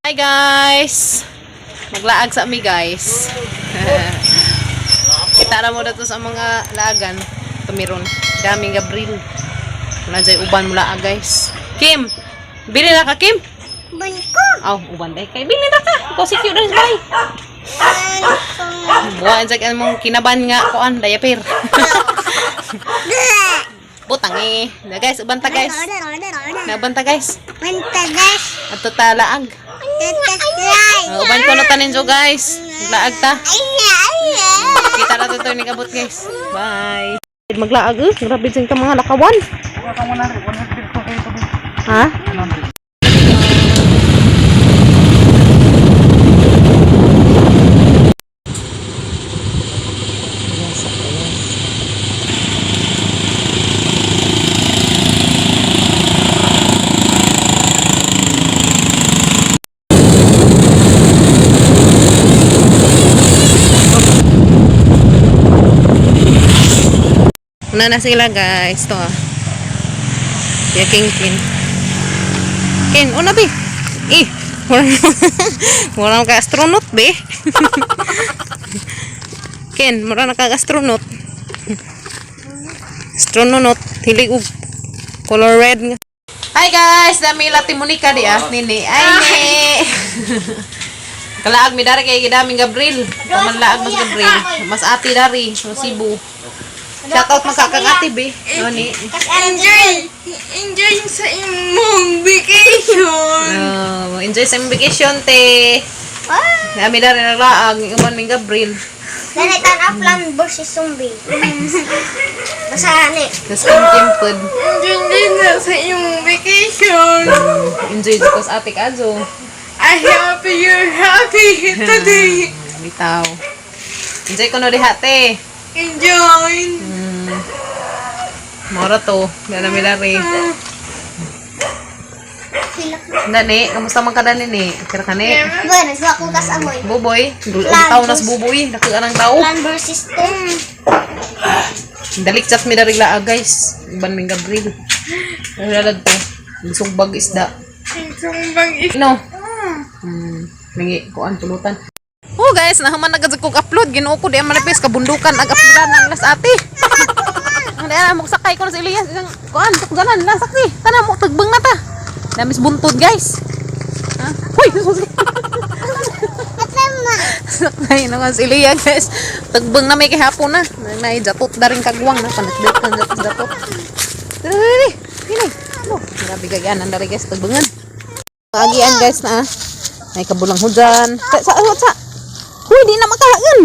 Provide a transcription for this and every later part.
Hi guys! Maglaag sa ami, guys. Kita na mo dito sa mga laagan. Tumiron. Daming Gabriel. Wala dyan uban mo laag, guys. Kim! Bili na ka, Kim! Bangko. Aw, uban day kay. Bili na ka! Ikaw si cute rin, bay! Buwan sa mong kinaban nga kuan, diaper. Butang eh. Na guys, uban ta, guys. Nauban ta, guys. Pantagas. Ato ta laag. Tatasay. Oh, uban ko na tanin jo, guys. Laag ta. Ay, ay, ay. Kita na to ni kabot, guys. Bye. Maglaag eh. Grabe din ka mga lakawan. Ha? Una na sila, guys. Ito ah. Ya king kin. Kin, una bi. Eh, mura ka astronaut bi. Ken, mura na ka astronaut. Astronaut, hilig og color red nga. Hi guys, dami lati Monica di ah, nini. Ay ni. Kalaag mi dari kay gidaming Gabriel. Paman laag mas Gabriel. Mas ati dari sa Cebu. Shout out magkakang ati be. No ni. Enjoy! Enjoy sa imong vacation! Oh, enjoy sa imong vacation te. Nami dari naglaag uban ming Gabriel. Ganit ang plan versus zombie. Basta ni. Tas kim pod. Enjoy din na sa imong vacation! Enjoy jud ko sa ate kajo. I hope you're happy today! Bitaw. Enjoy ko no diha te. Enjoy! Mora to. Dana mi dari. Dani, kamusta man ka dani ni? Kira ka ni? Bueno, sa ko kas amoy. Buboy, dulog tao nas buboy, nakuha ng tao. Plan versus 2. Dalik chat mi dari laag, guys. Uban ming Gabriel. Nalalad to. Sugbag isda. Sumbang is... No. Nangi kuan pulutan. Oh guys, nahaman na gud kog upload. Ginoo ko di ang manipis kabundukan ag uploadan ang las ate. Ang dai mo sakay ko na si Elias isang kuan tukdanan lang saksi. Tana mo tagbang na ta. Damis buntod, guys. Ha? Hoy, Atama. sakay na si Elias, guys. Tagbang na may kahapon na. Nay jatot daring kagwang na panatbit kan jatot jatot. Dili dili. Dili. Ano? Grabe gaganan dari, guys, tagbangan. Agian, guys, na ah. May kabulang hujan. Sa sa sa. Sa. Huy, di na makaon.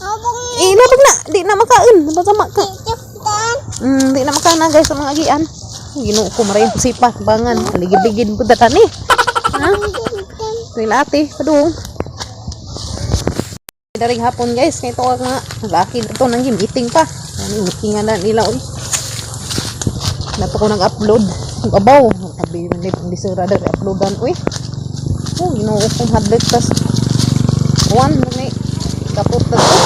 Abong Eh, labag na. Di na makaon. Basta maka. tiftan. Di na makaon na, guys, sa mga agian. Ginoo ko maray sipa bangan. Kaligibigin pud tani. Ha? Tuwing ate, padung. Daring hapon, guys, kay to nga laki na to nang meeting pa. Ani meeting na nila oy. Nato ko nag-upload. Abaw, sabi man ni di sira dari uploadan oy. Oh, Ginoo kong hadlok tas kuan ni kapot na to.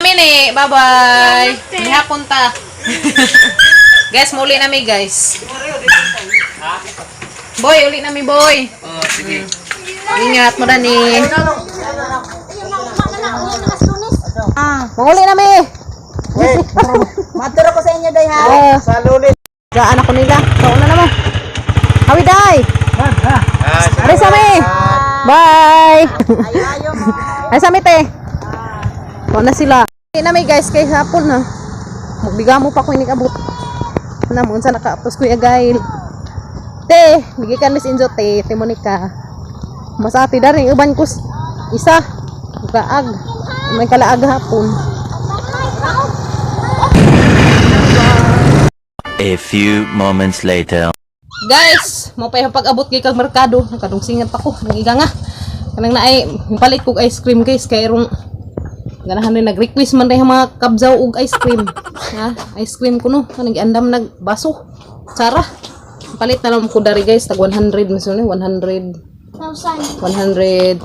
Mini, bye-bye. Ni hapon ta. Guys, muli na mi, guys. Boy, uli na mi, boy. Oh, sige. Ingat mo dani. Manguli na mi. Maturo ko sa inyo day ha. Oh, Salulit. Saan ako nila? Kauna na mo. Hawi day. Ah, Aray sa mi. Bye. Ayo mo. Ay sa mi te. Kauna sila. Uli na mi, guys, kay hapon na. Magbiga mo pa ko inikabot. Na mo unsa nakaapos kuya Gail. Te, bigay ka Miss Injo te, te Monica. Mas ate dari uban ko isa. Kaag. May kalaag hapon. A few moments later. Guys, mo pa yung pag-abot kay kag merkado, nakadungsingan pa ko, nang nga. Kanang naay palit kog ice cream, guys, kay rong ganahan ni nag-request man dahil mga kabzaw og ice cream. Ha? Ice cream kuno, kanang giandam nag baso. Sara. Palit na lang ko dari, guys, tag 100 man sunod, 100 Thousand. 120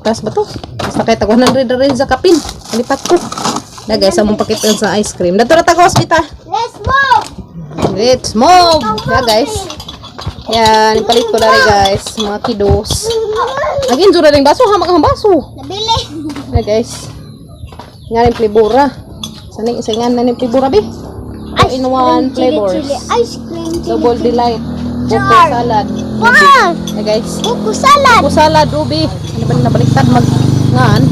tas ba to? Basta kay tag 100 na rin sa kapin. Lipat ko. Na guys, among pakitan sa ice cream. Dato ra ta ka hospital. Let's move. Let's move! Yeah, guys. Yan, ipalit ko dari guys, mga kidos. Agin jura ring baso, hamak ang baso. Nabili. Na guys. Nga rin plibura. Sana isa nga na rin plibura bi. Two in one Chili, flavors. chili, ice cream, chili, Double chili. delight. Buko Char. salad. Wow! Na guys. Buko salad. Buko salad, ubi. Ano ba nabaliktad mag ngaan?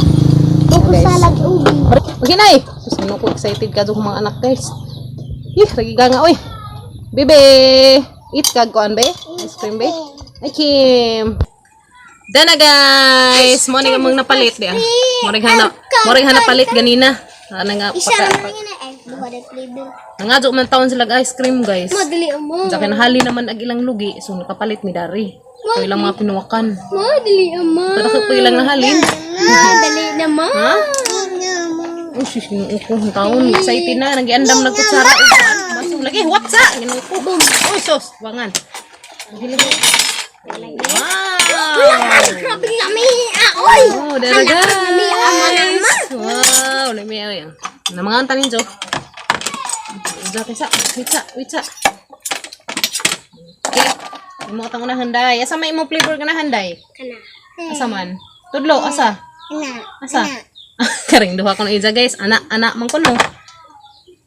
Buko Guys. salad ubi. Maginay! Sus, ano ko excited ka doon mga anak guys. Ih, lagi ka nga oy. Bebe! Eat kag kuan be? Ice cream be? Ay, Kim! Dana guys! Mo ni among napalit di ah. Mo ring napalit ganina. Ana nga Isa paka. naman yun eh. Duha na flavor. Nangadyo man taon sila ice cream guys. Madali mo. Sa kinahali naman ag ilang lugi, so nakapalit mi dari. Ito ilang mga pinuwakan. Madali mo. Pero ko ilang nahalin. Madali naman. Ha? Uy, sus, ginoo ko. Ang taon, excited na. Nagiandam na kutsara. Baso lagi, what's up? Ginoo ko. Uy, sus, bangan. Ang hilig. Wow! Grabe lami. Ah, oy! Oh, dara guys. Lami, ama naman. Wow, lami ay. Na mga antanin jo. Jo kaysa, wait sa, wait sa. Okay. Imo atang unahan day. Asa may imo flavor ka na handay? Kana. Asa man? Tudlo, asa? Kana. Asa? Karing duha ko na ija guys. Ana, ana man ko no.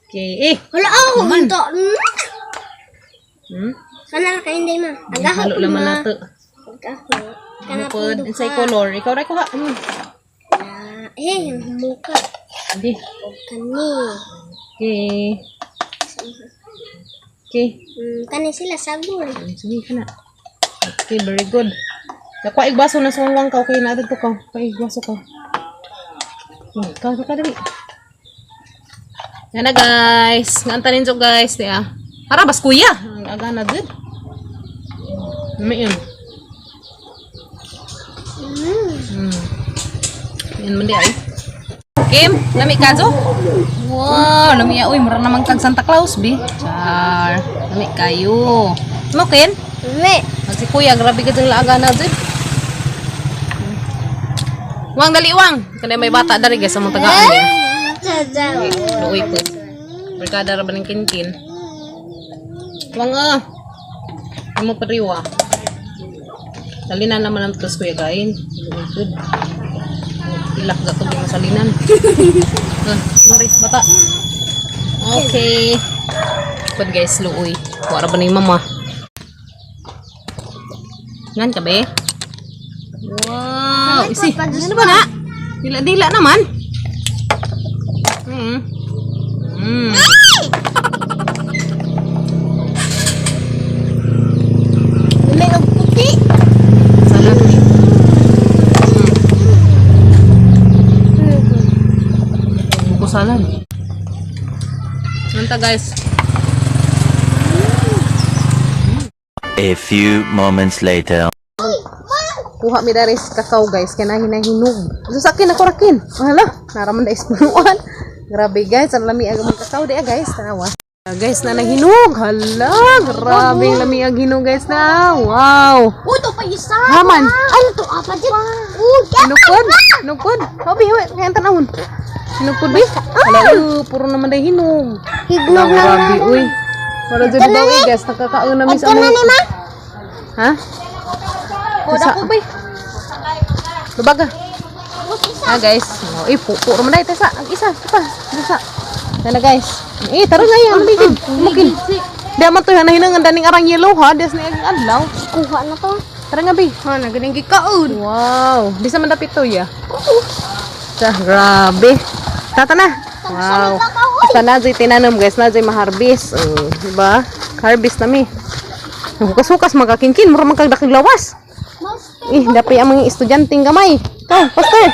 Okay, eh. Wala ako. Naman. Ito. Kana ka hindi ma. Agaho Halo ko laman ma. nato. Agaho. Kana Ano pod insay color. Ikaw ra kuha. Ah, eh, yung muka. Hindi. O kani. Okay. Okay. Kani sila sagol. Sige ka na. Okay, very good. Nakuha igbaso na sungwang ka. Okay na dito ka. Kuha igbaso ka. Ka ka dali. Yan na guys. Nga antanin jo guys. Di ah. Para bas kuya. Ang aga na dud. Ano yun? Yan man di ay. Kim, lami ka jo? Wow, lami ya. Uy, mura naman kag Santa Claus, bi. Char. Lami kayo. Mo, Ken? Me. Ang si Kuya, grabe ka dyan laaga na dyan. Wang, dali, wang! Kanay may bata dari guys, sa mga tagaan niya. Luoy po. Barkada ra ba ng kinkin? Wang, ah! Ano mo pariwa? Salinan naman ang tos, Kuya, kain. Luoy po. Ilak ga to yung salinan. Ah, mari, bata. Okay. Pud guys, luoy. Wala ba na yung mama? Ngan ka be? Wow! Isi, ano ba na? Dila-dila naman. May og puti. Sana. Buko salad. Nanta guys. A few moments later. Kuha mi dari sa kakao guys kay nahin hinog. So sa akin ako rakin. Hala, naraman da ispunuan. Grabe guys, ang lami ang kakao di ah, guys, tanawa. Ah, guys, na nahinog. Hala, grabe ang lami ang hinog guys na. Wow. Uy, to pa isa. Haman. Ano to apa dyan? Uy, Hinugpod. Hinugpod. Hobi, hobi. Kaya tanahon. Hinugpod bi. Hala, puro naman dahil hinog. Hignog na Grabe, uy. Para dyan daw eh, guys. Nakakaon na mis Kana ni ma? Ha? Koda ko, bay. Lubaga. Ah, guys. Oh, eh, puro man dahil. Tesa, ang isa. Ito pa. Isa. Nana, guys. Eh, tara nga yan. Ligid. Mungkin. Di man to yan. Nahinang ang daning arang yellow, ha? Des na ang adlaw. Kuha na to. Tara nga, bi. Ha, naganing gikaon. Wow. Di sa man dapit to, ya. Sa, grabe. Tata na. Wow. Basta na dyan tinanom, guys. Na dyan maharbis. Oh, diba? Harvest na mi. Hukas-hukas, magakinkin. Mura man kag dakig lawas. Eh, dapat ang mga estudyanteng gamay. Ikaw, pastor.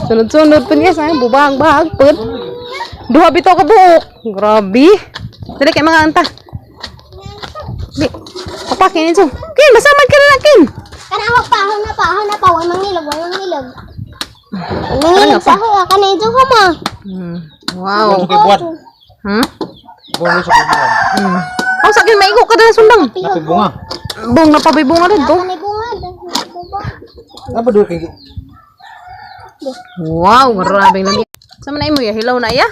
Sunod-sunod pa niya sa bubang-bahag pod. Duha bitaw ka buok. Grabe. Dali kay mga anta. Di. Papakin ito. Kin, masamad ka na lang, Kin. Kana ako pa, ako na pa, ako na pa. Wag mangilog, wag mangilog. Mangilog sa ako, kana ito ko ma. Wow. Kay buwan. Hmm? Oh, sa akin, maigo ka dala sundang. Napay bunga. Bong, napabay bunga dito. Kana bunga, bunga. Napa duol kay Wow, grabe lami. Sa man na imo ya, hilaw na ya?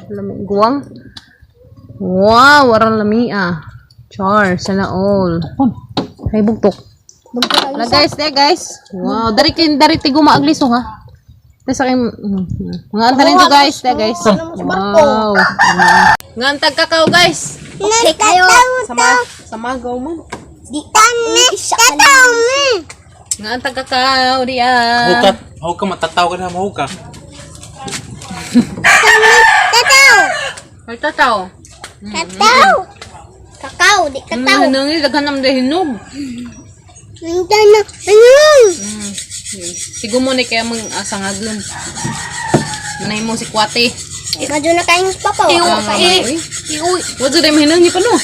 Lami guwang. Wow, warang lami ah. Char, sana all. Ay, bugtok. Wala guys, there guys. Wow, dari kin dari tigo maagliso ha. Tay sa akin, mga anta rin to guys, there guys. Wow. Nga antag kakao guys. Okay kayo. Sama sama gaw man. Di tani. Tataw mi. Nga antag kakao diya. Huka, huka matataw ka na mahuka. Tataw. Ay tataw. Tataw. Kakao, di kataw. Nang daghan nam dahil hinog. Hindi na. Ano? Sigo mo ni kaya mang asangagon. Manay mo si Kwate. Medyo na kayong papa. Eh, uy. Wala dyan mahinang ni pa no.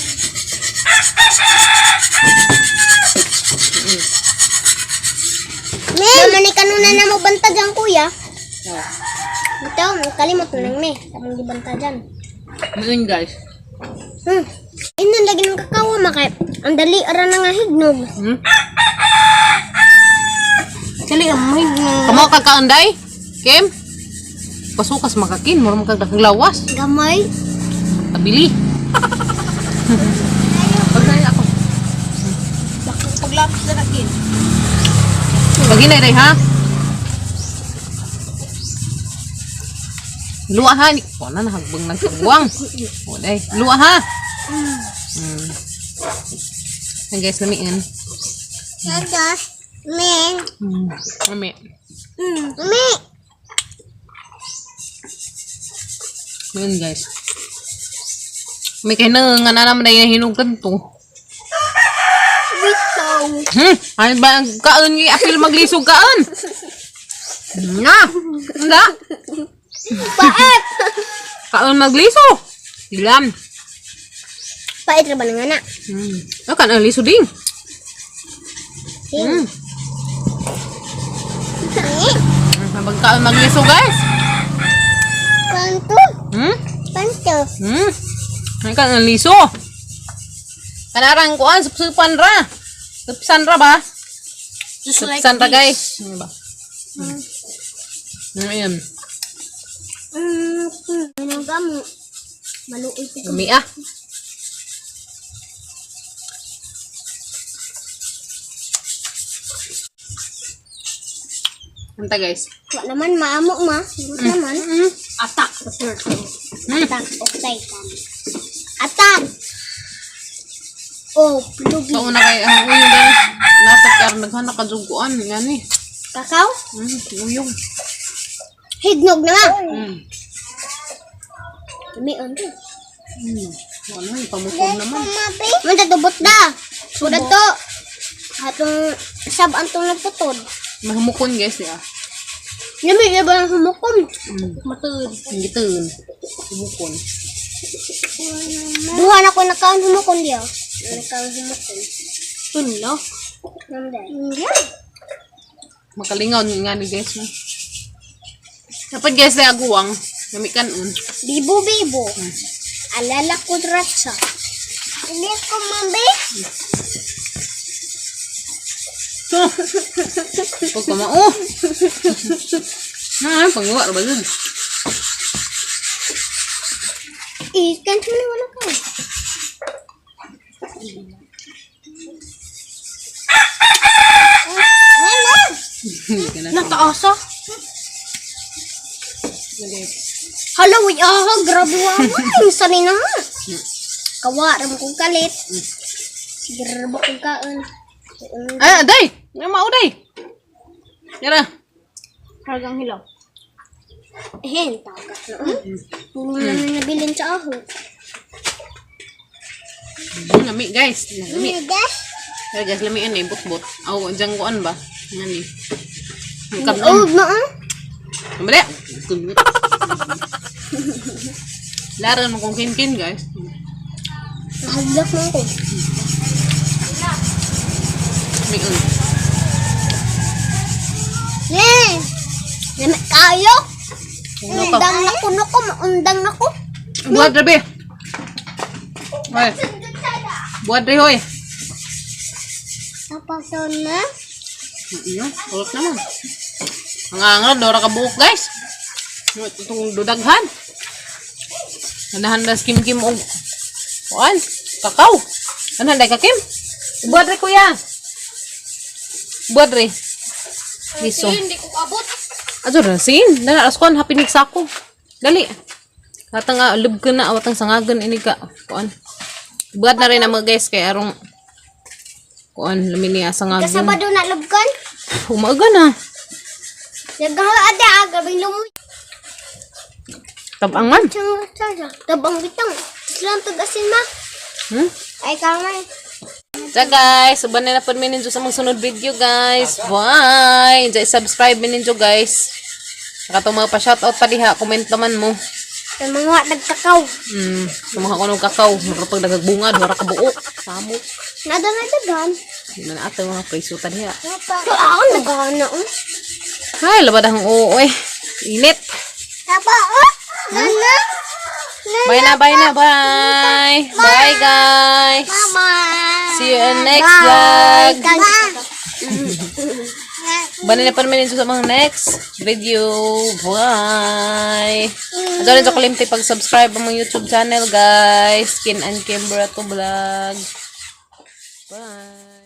Mama ni kanuna na mo banta dyan, kuya. Ito, kalimot na lang ni. Tamang di banta dyan. Ngayon guys. Ayun, lagi ng kakao, makay. Ang dali, ara na nga hignog. Kali ang may. Kamo kakaanday? Kim? Pasukas makakin, mura makaglawas. Gamay. Tabili. Pagdali ako. Paglapis na nakin. Paginay day ha. Luwa ha. Wala na hagbang nagkabuang. O day. Luwa ha. Ay guys, lamiin. Dadas. Men. Lami. Me. Ngayon guys. May kaya na nga na naman ay nahinugad to. Bitaw. Ano ba ang kaon ng apil maglisog kaon? Na! Handa! Paet. Kaon magliso! Dilam! Paet ra ba nga na? Ah, kan ang liso ding. Magkaon magliso guys. Panto. Panto. Ay kan ang liso. Kanarang kuan supsupan ra. Supsan ra ba? Just like Supsan ra guys. Ano ba? Ayan. Ano gamo? Maluoy ko. Lami ah. Anta guys. Wa naman maamo ma. Wa naman. Attack the turtle. Attack of Titan. Attack! Oh, plugi. Sa una kay ang uyong guys. Nasa kar naghanak ka juguan ngani. Kakao? Uyong. Hignog na nga. May on to. Ano, pamukog naman. Man tatubot da. Sudah to. Atong sab antong nagputod. Mahumukon guys ya. Lami na ba ang humukon? Matod. Ang gitun. Humukon. Duha na ko nakaon humukon diyo. Nakaon humukon. Tunlo. Yeah. Makalingaw nga ni guys. No? Dapat guys na aguwang. Namikan un. Bibo bibo. Alala ko ratsa. Hindi ko mabi. Pagkamao. Na, panggawa ra ba yun? Eh, kanto na wala ka. Wala. Hindi ka na. Nataasa. Hala, uy, ah, grabe wa man. Sanay na nga. Kawa, ram kong kalit. Sige, rabo kong kaon. Ah, aday! Nga mao day. Yara. Haragang hilaw. Eh, tagat na. Puro naman nabilin sa aho. Lami guys. Lami. Yes. Pero guys, lami ani bot-bot. Aw, diyang kuan ba? Ngani. Kanon. Oh, na ah. Mali. Laran mo kong kin-kin guys. Nahagyak na ako. May un. Eh, lami kayo. Ano pa? Undang na ko, nako, maundang na ko. Buhat rabi. Hoy. Buhat rin hoy. Tapos na. Iyo, kulot naman. Ang angal, dora ka buok guys. Itong dudaghan. Nanahan na kim-kim og kuan, kakao. Ano handay ka, Kim? Buhat re, kuya. Buhat re. Liso. Hindi ko kabot. Ato ra sin. Dala alas kuan happy sako. Dali. Katang nga lub ka na awatang sangagan ini ka. Kuan. Buhat na rin ang mga guys kay arong kuan lami niya sangagan. Kasabado na lubkan. Umaga na. Nagawa ate ah, grabing lumoy. Tabang man. Tabang bitang. Islam tag-asin ma. Ay kamay. So guys, uban na na po mi ninyo sa mga sunod video, guys. Bye! Enjoy subscribe mi ninyo, guys. Nakatong mga pa-shoutout pa diha, comment naman mo. Sa mga nagkakaw. Sa mga kunog kakao, mura pag nagagbungad, wala ka buo. Samot. Nada na dagan. Hindi na na ato mga preso ta diha. Ako nagana oh. Ay, labad ang oo eh. Init. Tapa oh. Nana. Bye na, bye na, bye. Bye, guys. Mama. See you in next vlog. Bye. Bye na pa naman sa mga next video. Bye. At rin sa kalimti pag-subscribe ang mga YouTube channel, guys. Skin and Kim Barato Vlog. Bye.